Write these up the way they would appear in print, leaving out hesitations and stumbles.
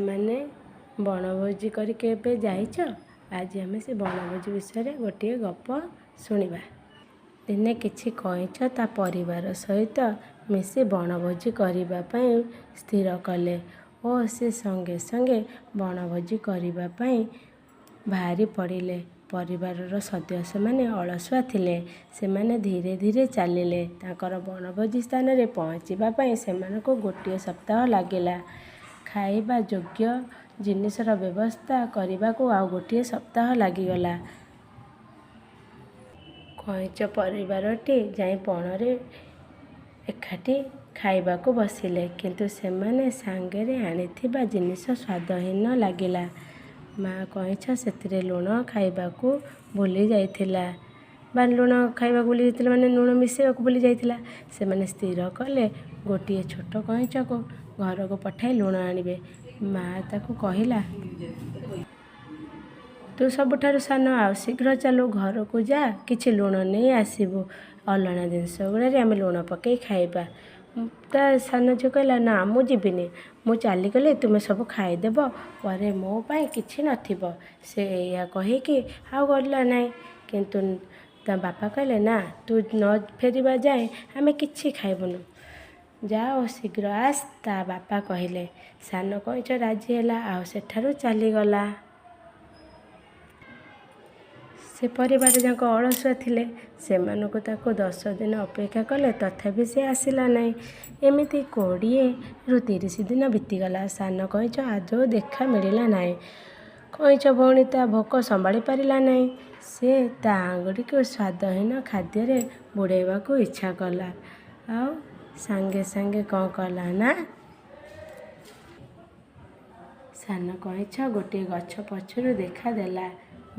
ତୁମେମାନେ ବଣଭୋଜି କରି କେବେ ଯାଇଛ? ଆଜି ଆମେ ସେ ବଣଭୋଜି ବିଷୟରେ ଗୋଟିଏ ଗପ ଶୁଣିବା। ଦିନେ କିଛି କଇଁଛ ତା ପରିବାର ସହିତ ମିଶି ବଣଭୋଜି କରିବା ପାଇଁ ସ୍ଥିର କଲେ ଓ ସେ ସଙ୍ଗେ ସଙ୍ଗେ ବଣଭୋଜି କରିବା ପାଇଁ ବାହାରି ପଡ଼ିଲେ। ପରିବାରର ସଦସ୍ୟମାନେ ଅଳସୁଆ ଥିଲେ। ସେମାନେ ଧୀରେ ଧୀରେ ଚାଲିଲେ। ତାଙ୍କର ବଣଭୋଜି ସ୍ଥାନରେ ପହଞ୍ଚିବା ପାଇଁ ସେମାନଙ୍କୁ ଗୋଟିଏ ସପ୍ତାହ ଲାଗିଲା। ଖାଇବା ଯୋଗ୍ୟ ଜିନିଷର ବ୍ୟବସ୍ଥା କରିବାକୁ ଆଉ ଗୋଟିଏ ସପ୍ତାହ ଲାଗିଗଲା। କଇଁଛ ପରିବାରଟି ଯାଇ ବଣରେ ଏକାଠି ଖାଇବାକୁ ବସିଲେ। କିନ୍ତୁ ସେମାନେ ସାଙ୍ଗରେ ଆଣିଥିବା ଜିନିଷ ସ୍ୱାଦହୀନ ଲାଗିଲା। ମା' କଇଁଛ ସେଥିରେ ଲୁଣ ଖାଇବାକୁ ଭୁଲି ଯାଇଥିଲା ବା ଲୁଣ ଖାଇବାକୁ ଭୁଲି ଯାଇଥିଲା, ମାନେ ଲୁଣ ମିଶାଇବାକୁ ଭୁଲି ଯାଇଥିଲା। ସେମାନେ ସ୍ଥିର କଲେ, ଗୋଟିଏ ଛୋଟ କଇଁଛକୁ ଘରକୁ ପଠାଇ ଲୁଣ ଆଣିବେ। ମା' ତାକୁ କହିଲା, ତୁ ସବୁଠାରୁ ସାନ ଆଉ ଶୀଘ୍ର ଚାଲୁ, ଘରକୁ ଯା, କିଛି ଲୁଣ ନେଇ ଆସିବୁ। ଅଲଣା ଜିନିଷ ଗୁଡ଼ାରେ ଆମେ ଲୁଣ ପକାଇ ଖାଇବା। ତା ସାନ ଝିଅ କହିଲା, ନା, ମୁଁ ଯିବିନି। ମୁଁ ଚାଲିଗଲେ ତୁମେ ସବୁ ଖାଇଦେବ, ପରେ ମୋ ପାଇଁ କିଛି ନଥିବ। ସେ ଏଇଆ କହିକି ଆଉ ଗଲା ନାହିଁ। କିନ୍ତୁ ତା ବାପା କହିଲେ, ନା, ତୁ ନ ଫେରିବା ଯାଏଁ ଆମେ କିଛି ଖାଇବୁନୁ। ଯା ଓ ଶୀଘ୍ର ଆସ, ତା ବାପା କହିଲେ। ସାନ କଇଁଛ ରାଜି ହେଲା ଆଉ ସେଠାରୁ ଚାଲିଗଲା। ସେ ପରିବାର ଯାକ ଅଳସୁଆ ଥିଲେ। ସେମାନଙ୍କୁ ତାକୁ 10 ଦିନ ଅପେକ୍ଷା କଲେ, ତଥାପି ସେ ଆସିଲା ନାହିଁ। ଏମିତି 20ରୁ 30 ଦିନ ବିତିଗଲା। ସାନ କଇଁଛ ଆଦୌ ଦେଖା ମିଳିଲା ନାହିଁ। କଇଁଛ ଭଉଣୀ ତା ଭୋକ ସମ୍ଭାଳି ପାରିଲା ନାହିଁ। ସେ ତା ଆଙ୍ଗୁଠିକୁ ସ୍ୱାଦହୀନ ଖାଦ୍ୟରେ ବୁଡ଼ାଇବାକୁ ଇଚ୍ଛା କଲା ଆଉ ସାଙ୍ଗେ ସାଙ୍ଗେ କ'ଣ କଲା ନା, ସାନ କଇଁଛ ଗୋଟିଏ ଗଛ ପଛରୁ ଦେଖାଦେଲା।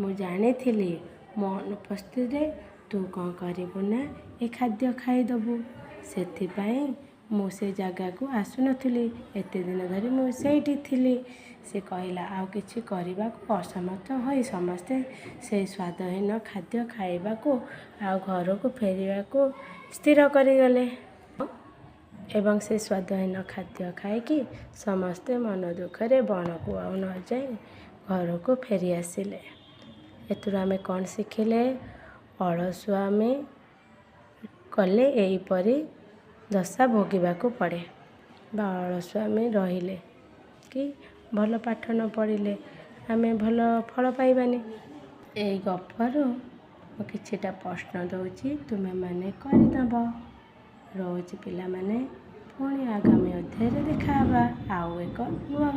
ମୁଁ ଜାଣିଥିଲି, ମୋ ଅନୁପସ୍ଥିତିରେ ତୁ କ'ଣ କରିବୁ ନା, ଏ ଖାଦ୍ୟ ଖାଇଦେବୁ। ସେଥିପାଇଁ ମୁଁ ସେ ଜାଗାକୁ ଆସୁନଥିଲି। ଏତେ ଦିନ ଧରି ମୁଁ ସେଇଠି ଥିଲି, ସେ କହିଲା। ଆଉ କିଛି କରିବାକୁ ଅସମର୍ଥ ହୋଇ ସମସ୍ତେ ସେଇ ସ୍ୱାଦହୀନ ଖାଦ୍ୟ ଖାଇବାକୁ ଆଉ ଘରକୁ ଫେରିବାକୁ ସ୍ଥିର କରିଗଲେ। ଏବଂ ସେ ସ୍ୱାଦହୀନ ଖାଦ୍ୟ ଖାଇକି ସମସ୍ତେ ମନ ଦୁଃଖରେ ବଣକୁ ଆଉ ନଯାଇ ଘରକୁ ଫେରି ଆସିଲେ। ଏଥିରୁ ଆମେ କ'ଣ ଶିଖିଲେ? ଅଳସୁଆମି କଲେ ଏହିପରି ଦଶା ଭୋଗିବାକୁ ପଡ଼େ ବା ଅଳସୁଆମି ରହିଲେ କି ଭଲ ପାଠ ନ ପଢ଼ିଲେ ଆମେ ଭଲ ଫଳ ପାଇବାନି। ଏଇ ଗପରୁ ମୁଁ କିଛିଟା ପ୍ରଶ୍ନ ଦେଉଛି, ତୁମେମାନେ କରିଦେବ। ରହୁଛି ପିଲାମାନେ, ପୁଣି ଆଗାମୀ ଅଧ୍ୟାୟରେ ଦେଖା ହେବା ଆଉ ଏକ ନୂଆ